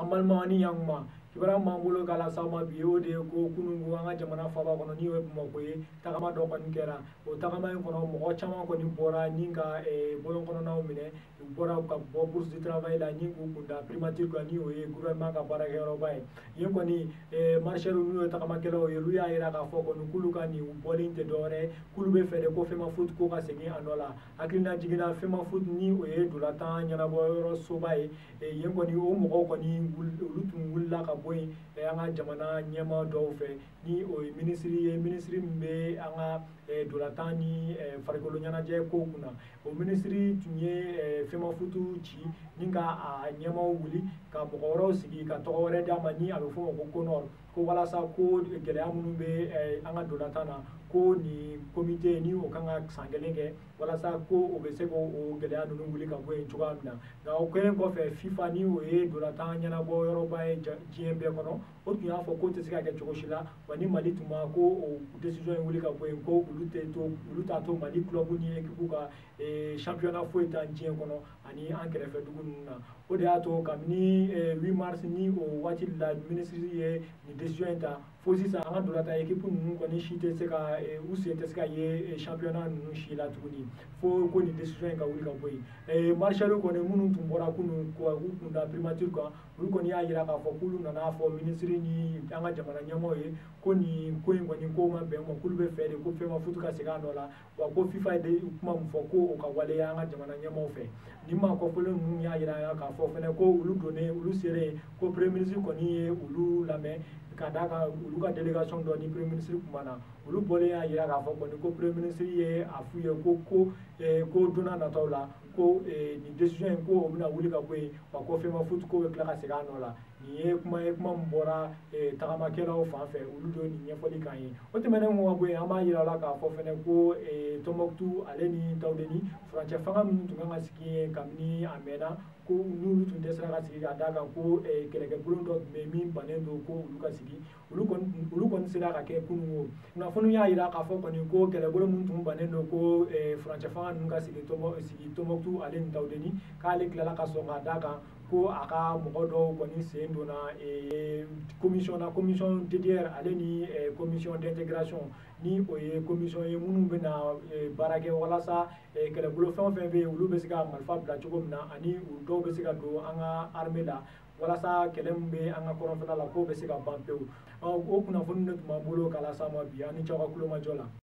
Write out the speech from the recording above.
An balima ni yankuma kibaruya m'an bolo k'a lase aw ma bi, o de ye ko kununko an ka jamana faaba kɔnɔ ni o ye Bamakɔ ye, tagama dɔ kɔni kɛra. O tagama in kɔnɔ mɔgɔ caman kɔni bɔra ni ka bɔlɔn kɔnɔnaw minɛ, u bɔra ka bɔ bourse du travail la ni k'u kun da primature kan, ni o ye gouvernement ka baarakɛyɔrɔba ye. Yen kɔni marcheurs n'u ye tagamakɛlaw ye, olu y'a jira k'a fɔ kɔni k'olu ka nin bɔli tɛ dɔwɛrɛ ye, k'olu bɛ fɛ de ko FEMAFOOT ko ka segin a nɔ la. Hakilina jiginna FEMAFOOT ni o ye ntolantan ɲɛnabɔyɔrɔ soba ye, yen kɔni o mɔgɔw kɔni olu tun wulila ka bɔ yen an ka jamana ɲɛmaa dɔw fɛ, ni o ye minisiri ye, minisiri min bɛ an ka ntolantan ni farikolo ɲɛnajɛ kow kunna. O minisiri tun ye FEMAFOOT ci ni ka a ɲɛmaaw wuli ka mɔgɔ wɛrɛw sigi ka tɔgɔ wɛrɛ d'a ma, ni a bɛ f'o ma ko CONOR, ko walasa ko gɛlɛya minnu bɛ an ka ntolantan na, ko nin comité ni o kan ka san kelen kɛ walasa ko o bɛ se k'o gɛlɛya ninnu wuli ka bɔ yen cogoya min na. Nka o kɛlen kɔfɛ, FIFA ni o ye ntolantan ɲɛnabɔ yɔrɔba ye diɲɛ bɛɛ kɔnɔ, o tun y'a fɔ k'o tɛ se ka kɛ cogo si la, wa ni Mali tun ma ko o décision in wuli ka bɔ yen, ko olu tɛ to, olu t'a to Mali club ni équipe ka championnat foyi tan diɲɛ kɔnɔ ani an kɛrɛfɛ dugu ninnu na. O de y'a to kabini 8 mars ni o waati la minisiri ye nin décision in ta, fo sisan an ka ntolantan équipe ninnu kɔni si tɛ se ka u sen tɛ se ka ye championnat ninnu si la tuguni, fo ko nin décision in ka wuli ka bɔ yen. Marcheurs kɔni minnu tun bɔra kunun k'u kun da primature kan, olu kɔni y'a jira k'a fɔ k'olu nana fɔ minisiri ni an ka jamana ɲɛmaaw ye ko nin ko in kɔni ko ma bɛn u ma, k'olu bɛ fɛ de ko FEMAFOOT ka segin a nɔ la, wa ko FIFA ye kuma min fɔ ko o ka waleya an ka jamana ɲɛmaaw fɛ. Nin maa kɔfɔlen ninnu y'a jira k'a fɔ fɛnɛ ko olu donnen, olu selen, ko premier ministre kɔni ye olu lamɛn, ka d'a kan olu ka délégation dɔ ni premier ministre kumana. Olu bɔlen y'a jira k'a fɔ kɔni ko premier ministre ye a f'u ye ko don n'a nataw la ko nin décision in ko o bɛna wuli ka bɔ yen, wa ko FEMAFOOT ko bɛ tila ka segin a nɔ la. Nin ye kuma ye, kuma min bɔra tagamakɛlaw fan fɛ, olu de ye nin ɲɛfɔli k'an ye. O tɛmɛnen kɔ ka bɔ yen, an b'a jira la k'a fɔ fɛnɛ ko Tɔnbɔkutu ale ni Tawudeni furancɛ fanga minnu tun kan ka sigi yen kabini a mɛnna, ko n'olu tun dɛsɛra ka sigi ka d'a kan ko kɛlɛkɛbolo dɔ tun bɛ yen min bannen don ko olu ka sigi, olu kɔni sera ka kɛ kunun. O kunnafoniw y'a jira k'a fɔ kɔni ko kɛlɛbolo min tun bannen don ko furancɛ fanga ninnu ka sigi sigi Tɔnbɔkutu ale ni Tawudeni, k'ale tilala ka sɔn ka d'a kan ko a ka mɔgɔ dɔw kɔni sen donna commission na, commission DDR ale ni commission d'intégration, ni o ye commission ye minnu bɛna baara kɛ walasa kɛlɛbolo fɛn o fɛn bɛ yen, olu bɛ se ka marifa bila cogo min na, ani u dɔw bɛ se ka don an ka armée la, walasa kɛlɛ min bɛ an ka kɔrɔnfɛla la k'o bɛ se ka ban pewu. O kunnafoni de tun b'an bolo k'a las'aw ma bi. An ni ce aw ka kulomajɔ la.